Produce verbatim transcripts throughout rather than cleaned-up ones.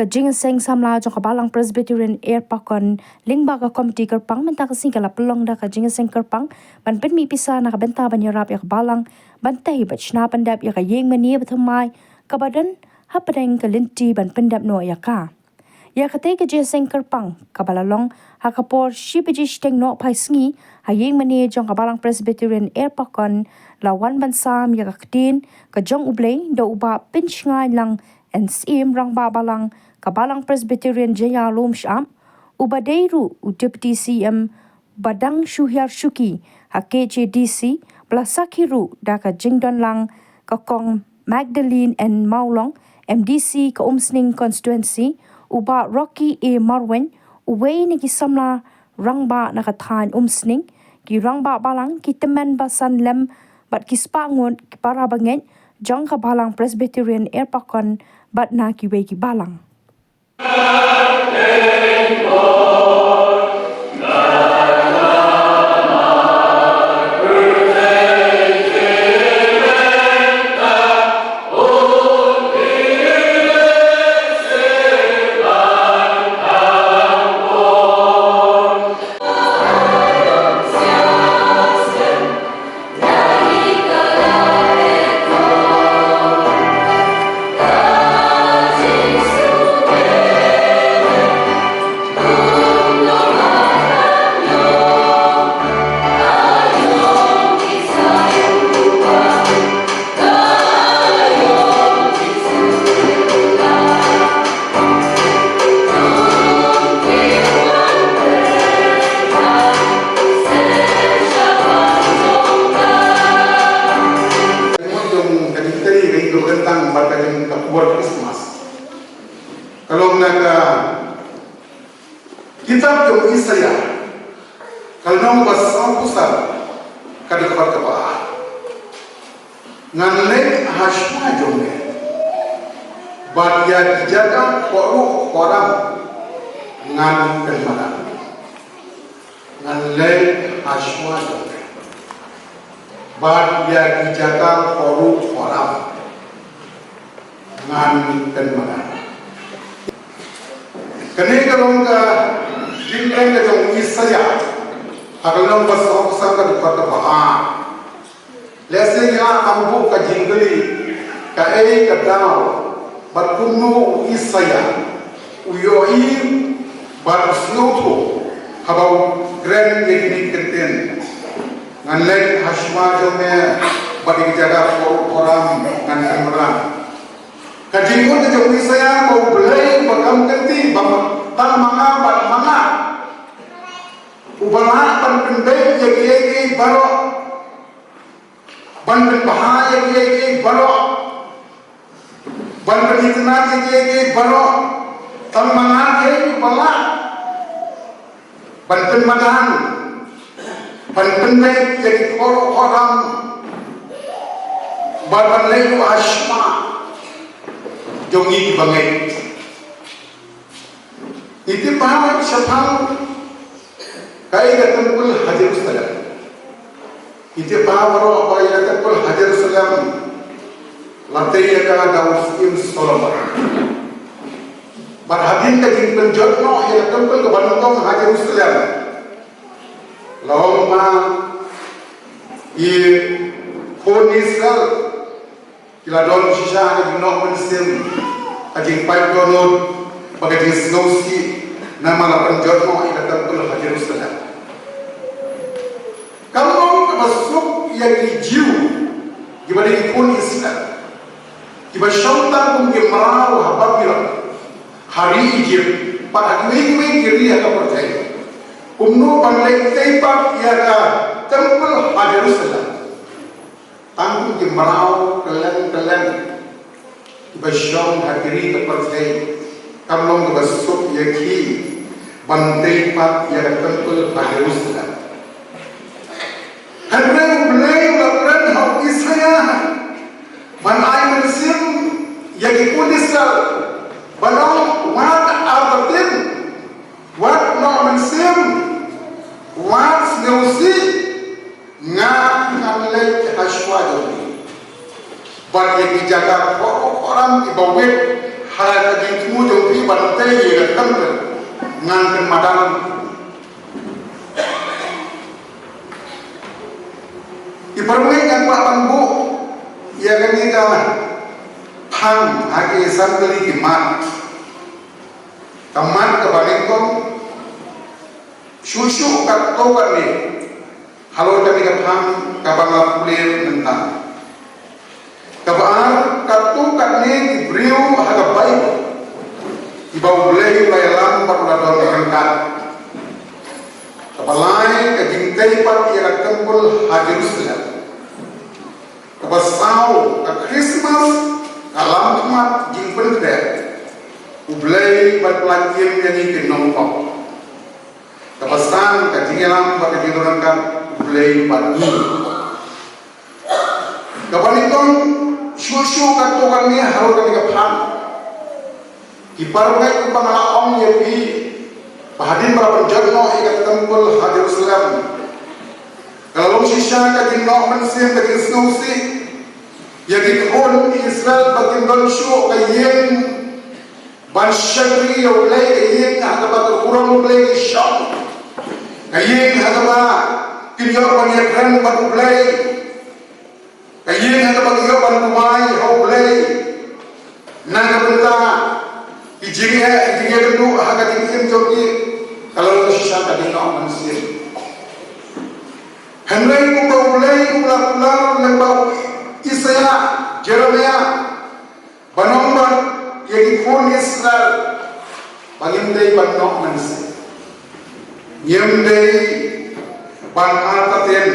Ka jingïaseng samla jong ka Balang Presbyterian Erpakon lyngba ka komiti kyrpang mynta ka sngi ka la pynlong da ka jingïaseng kyrpang ban pynmih pisa na ka bynta ban ïarap ïa ka Balang ban tei bad shna pyndep ïa ka ïing mane bathymmai kaba don hapdeng ka lynti ban pyndep noh ïa ka. Ïa katei ka jingïaseng kyrpang kaba la long ha ka por shi baje shiteng nohphai sngi ha ïing mane jong ka Balang Presbyterian Erpakon la wan ban sam ïa ka ktien ka jong U Blei da u Bah Pynshngain Lang N Syiem Rangbah Balang ka Balang Presbyterian Jaiñtia Lum Shyiap, u ba dei ruh u Deputy C M ba dang shu hiar shuki ha K H A D C, ba la sakhi ruh da ka jingdon lang ka Kong Magdalene N Mawlong, M D C ka Umsning Constituency, u Bah Rocky A Marwein, uwei na ki samla rangbah na ka thaiñ Umsning, ki rangbah balang, ki tymmen basan lem bad ki spah ngut ki para bangeit jong ka Balang Presbyterian Erpakon bad na kiwei ki balang. Ka jingmut jong ka jingtrei ka jingdonkam bad ka jingkyrkhu Krismas ka long na ka kitab jong u Isaïah, ka lynnong ba sawphew san, ka dkhot kaba ar. Ngan leit ha shuwa jong me, bad ïa ki jaka khawruh khawram ngan pynmadan. Ngan leit ha shuwa jong me, bad ïa ki jaka khawruh khawram ngan pynmadan. Kane ka long ka jingkren ka jong u Isaïah ha ka lynnong ba sawphew san, ka dkhot kaba ar. Lehse ngi lah ban buh ka jingkylli, kaei ka daw bad kumno u Isaïah u ïohi bad u sngewthuh haba u kren ïa kine ki kyntien, ngan leit ha shuwa jong me, bad ïa ki jaka khawruh khawram ngan pynmadan. Ka jingmut ka jong u Isaïah ba U Blei uba kam kynti, ba tang ma nga bad ma nga, uba lah ban pynbeit ïa kiei kiei baroh, ban pynbha ïa kiei kiei baroh, ban pynitynnad ïa kiei kiei baroh, tang ma nga hi uba lah ban pynmadan, ban pynbeit ïa ki khawruh khawram, bad ban leit ruh ha shuwa jong ngi ki bangeit. Ngi tip ba shaphang kaei ka templ ha Jerusalem. Ngi tip ba baroh ba ïa ka templ ha Jerusalem la tei ïa ka da u Syiem Solomon. Bad hadien ka jingpynjot noh ïa ka templ kaba nyngkong ha Jerusalem, la ong ba ki khun Israel ki la don shisha ka jingnoh mynsiem, ka jingpait dohnud, bad ka jingsngewsih, namar la pynjot noh ïa ka templ ha Jerusalem. Kam long kaba suk ïa ki Jiw, kiba dei ki khun Israel, kiba shong tang kum ki mraw ha Babilon, ha ri Ijipt, bad ha kiwei kiwei ki ri ha ka pyrthei, kumno ban leit tei pat ïa ka templ ha Jerusalem. Tang kum ki mraw kylleng kylleng kiba shong ha ki ri ka pyrthei, kam long kaba suk ïa ki ban tei pat ïa ka templ ha Jerusalem. Hynrei U Blei u la kren ha u Isaïah ban ai mynsiem ïa ki khun Israel, ban ong, wat artatien, wat noh mynsiem, wat sngewsih, nga ngan leit ha shuwa jong me, bad ïa ki jaka khawruh khawram kiba wit Ha ka jingthmu jong phi ban tei ïa ka templ, ngan pynmadan. Ki para bangeit, nga kwah ban buh ïa kane ka phang ha ki san tylli ki mat. Ka mat kaba nyngkong, shuh shuh katto katne halor kane ka phang kaba nga pule mynta. Kaba ar, katto katne ki briew ha ka Baibl kiba U Blei u la ïalam bad u la don ryngkat. Kaba lai, ka jingtei pat ïa ka templ ha Jerusalem. Kaba saw, ka Krismas ka lam khmat jingpynkhreh U Blei bad U Blei im ïa ngi ki nongpop. Kaba san, ka jingïalam bad ka jingdon ryngkat U Blei bad ngi. Kaba nyngkong, shuh shuh katto katne halor kane ka phang, ki para bangeit, kumba nga la ong ïa phi, ba hadien ba la pynjot noh ïa ka templ ha Jerusalem, ka la long shisha ka jingnoh mynsiem, ka jingsngewsih ïa ki khun Israel ba kim don shuh ka ïing ban shakri ïa U Blei, ka ïing ha kaba ka burom U Blei ki shong, ka ïing ha kaba kin ïoh ban ïakren bad U Blei, ka ïing ha kaba ki ïoh ban duwai ha U Blei. Na ka bynta ki jingeh, ki jingeh kynduh ha ka jingim jong ki, ka la long shisha ka jingnoh mynsiem. Hynrei kumba U Blei u la kular lyngba u Isaïah, Jeremiah, ban ong bad ïa ki khun Israel ba ngim dei ban noh mynsiem. Ngim dei ban artatien,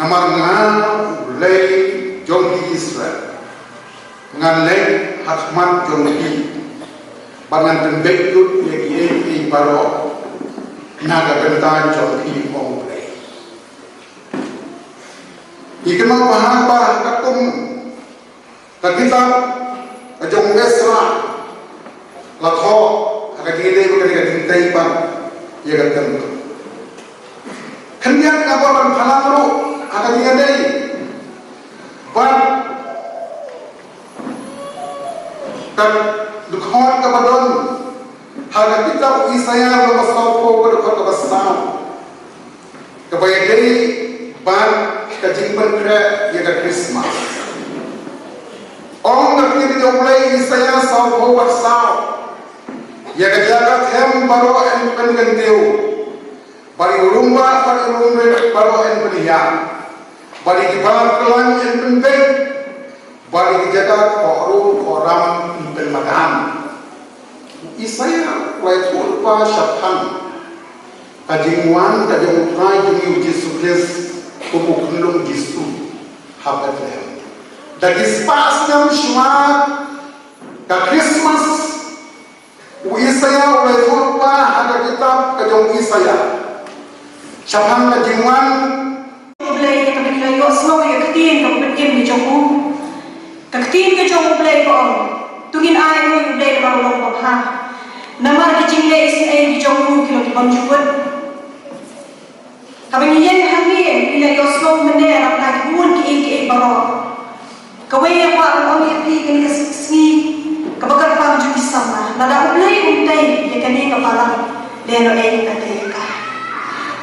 namar nga U Blei jong ki Israel, ngan leit ha khmat jong ki bad ngan pynbeit lut ïa kiei kiei baroh na ka bynta jong ki, ong U Blei. Ngi kynmaw ba ha ka kum ka kitab ka jong u Esra la thoh ha ka jingïadei bad ka jingtei pat ïa ka templ. Khyndiat nga kwah ban pynpaw ruh ha ka jingïadei bad ka dkhot kaba don ha ka kitab u Isaïah lynnong ba sawphew, ka dkhot kaba saw, kaba ïadei bad ka jingpynkhreh ïa ka Krismas. Ong ka ktien jong U Blei, Isaïah sawphew bad saw: Ïa ka jaka them baroh yn pynkyntiew, bad ïa u rumbah bad ïa u rumrit baroh yn pynhiar, bad ïa ki bar kylleiñ yn pynbeit, bad ïa ki jaka khohrum khohram yn pynmadan. U Isaïah u la ïathuh lypa shaphang ka jingwan ka jong U Trai jong ngi U Jisu Khrist kum u khunlung Jisu ha Bethlehem. Da ki spah snem shuwa ka Krismas, u Isaïah u la ïathuh lypa ha ka kitab ka jong u Isaïah shaphang ka jingwan. U Blei, ïa kaba ngi la ïohsngew ïa ka ktien kaba pynim ka jong u. Ka ktien ka jong U Blei ka ong: To ngin ai nguh ïa U Blei namar u long babha, namar ki jingleh isynei ki jong u ki long ki bymjukut. Kaba ngi ïeng hangne ngi la ïohsngew mynne na ka bynta ki bun kiei kiei baroh. Kawei nga kwah ban ong ïa phi, kane ka sngi kaba kyrpang jong ki samla, lada U Blei um tei ïa kane ka balang, lehnohei ngin tei ïa ka.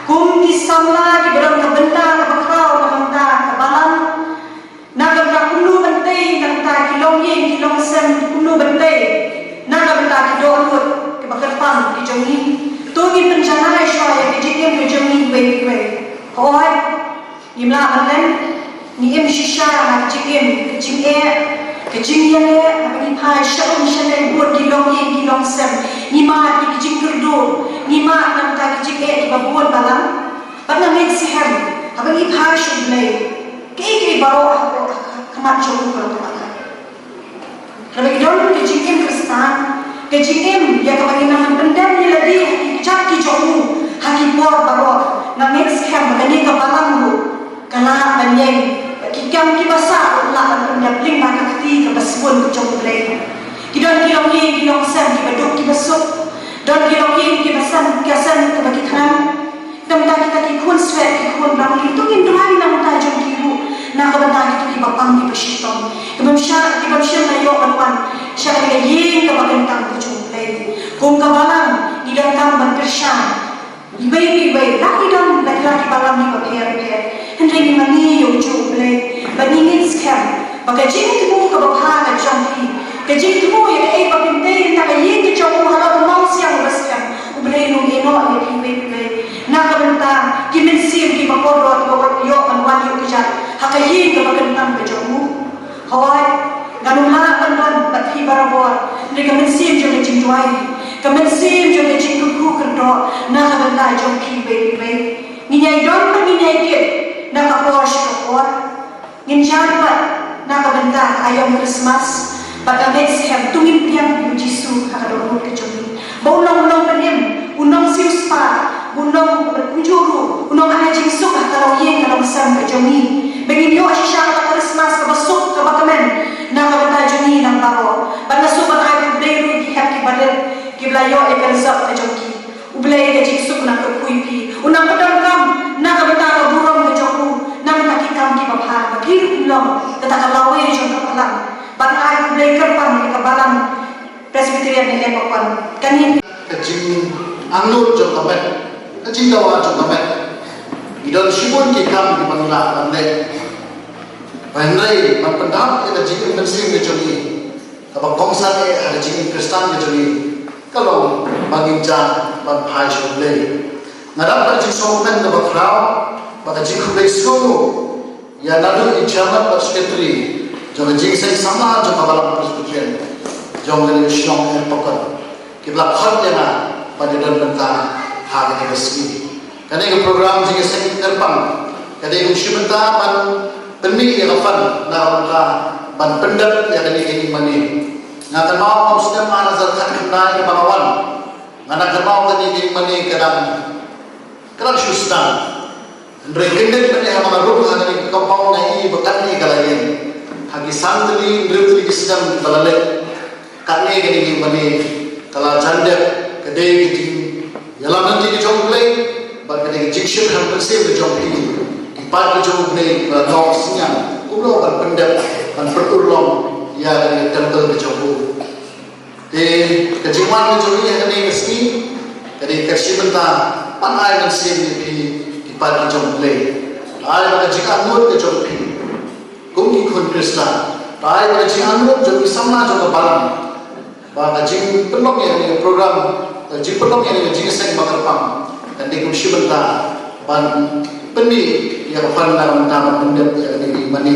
Kum ki samla kiba don ka bynta kaba khraw na ka bynta ka balang, na ka bynta kumno ban tei na ka bynta ki longïing ki longsem, kumno ban tei na ka bynta ki dohnud kiba kyrpang ki jong ngi. To ngin pynjanai shuwa ïa ki jingim ki jong ngi iwei pa iwei. Hooid, ngim lah ban leh, ngi im shisha ha ka jingim, ka jingeh, ka jingïaleh, haba ngi phai sha um sha lei bun ki longïing ki longsem. Ngi mad ïa ki jingkyrduh, ngi mad na ka bynta ki jingeh kiba bun balang. Bad nga ngeit skhem, haba ngi phai sha U Blei, kiei kiei baroh ha ka, ha khmat jong u ka long kaba kut. Haba ngi don ka jingim Khristan, ka jingim ïa kaba ngi nang pyndem ïa lade ha ki kjat ki jong u ha ki por baroh, nga ngeit skhem ba kane ka balang ruh ka lah ban ïeng, ba ki kam kiba sah ruh lah ban pyndep lyngba ka kti kaba sbun ka jong U Blei. Ki don ki longïing ki longsem kiba duk kiba suk, don ki longïing kiba sem, ka sem kaba ki khnang. Te mynta kita ki khun swet, ki khun bangli, to ngin duwai na ka bynta jong ki ruh, na ka bynta kita kiba pang kiba shitom, ki bym shym, ki bym shym la ïoh ban wan sha kane ka ïing Ïa mane ïa u juh U Blei, ba ngin ngeit skhem ba ka jingthmu kaba bha ka jong phi, ka jingthmu ïa kaei ba phin dei na ka ïing ka jong u halor u nongsiang uba skhem, U Blei un ïehnoh ïa phi iwei pa iwei. Na ka bynta ki mynsiem kiba kordor kiba ïoh ban wan ïuh kjat ha ka ïing kaba kyntang ka jong u. Hooid, ngan ym lah ban don bad phi barabor, hynrei ka mynsiem jong ka jingduwai, ka mynsiem jong ka jingkyrkhu kyrdoh na ka bynta jong phi iwei pa iwei. Ngin ïai don bad ngin ïai kit na ka por sha ka por. Ngin jan pat na ka bynta ka aïom Christmas, bad nga ngeit skhem to ngin pdiang ïa u Jisu ha ka dohnud ka jong ngi. Ba un long u nongpynim, u nongsiewspah, u nongpynjuru, u nongai jingsuk ha ka longïing ka longsem ka jong ngi. Ba ngin ïoh shisha kata ka Christmas kaba suk kaba kmen na ka bynta jong ngi nang baroh. Bad nga sngewbha ban ai khublei ruh ïa ki hep ki barit kiba la ïoh ïa ka result ka jong ki. U Blei ka jingsuk u nang kyrkhu ïa phi, u nang pyndonkam na ka bynta ka burom ka jong u, na ka bynta ki kam kiba bha, ba phi ruh phin long kata ka lawei jong ka balang. Ban ai khublei kyrpang ïa ka balang Presbyterian Nongpoh. Kane ka jingangnud jong ka met, ka jingdawa jong ka met. Ngi don shibun ki kam kiba ngi lah ban leh. Hynrei ban pyndap ïa ka jingim mynsiem ka jong ngi, kaba kongsan eh ha ka jingim Khristan ka jong ngi, ka long ba ngin jan ban phai sha U Blei. Nga dap ka jingsngewkmen kaba khraw bad ka jingkhublei sngewbha ïa naduh i chairman bad secretary jong ka Jingïaseng Samla jong ka Balang Presbyterian jong ka shnong Erpakon, kiba la khot ïa nga ban ïadon bynta ha kane ka sngi. Kane ka program Jingïaseng Kyrpang ka dei kum shi bynta ban pynmih ïa ka fund na ka bynta ban pyndep ïa kane ka ïingmane. Nga kynmaw kum snem ar hajar khatkhyndai kaba nga wan, nga dang kynmaw kane ka ïingmane ka dang, ka dang shu sdang. Hynrei kyndit mynne haba nga rung ha kane ka compound nga i ba katne ka la ïeng. Ha ki san tylli hynriew tylli ki snem ba la leit, katne kane ka ïingmane ka la jan dep. Ka dei ka jingïalam lynti ka jong U Blei bad ka dei ka jingshit ha ka mynsiem ka jong phi, ki paid ka jong U Blei, ba la noh synñiang kumno ban pyndep, ban pynurlong ïa kane ka temple ka jong u. Te ka jingwan ka jong ngi ha kane ka sngi ka dei ka shi bynta ban ai mynsiem ïa phi, ki paid ki jong U Blei. Ai ba ka jingangnud ka jong phi kum ki khun Khristan, ai ba ka jingangnud jong ki samla jong ka balang, ba ka jingpynlong ïa kane ka program, ka jingpynlong ïa kane ka Jingïaseng Bakyrpang kan dei kum shi bynta ban pynmih ïa ka fund na ka bynta ban pyndep ïa kane ka ïingmane.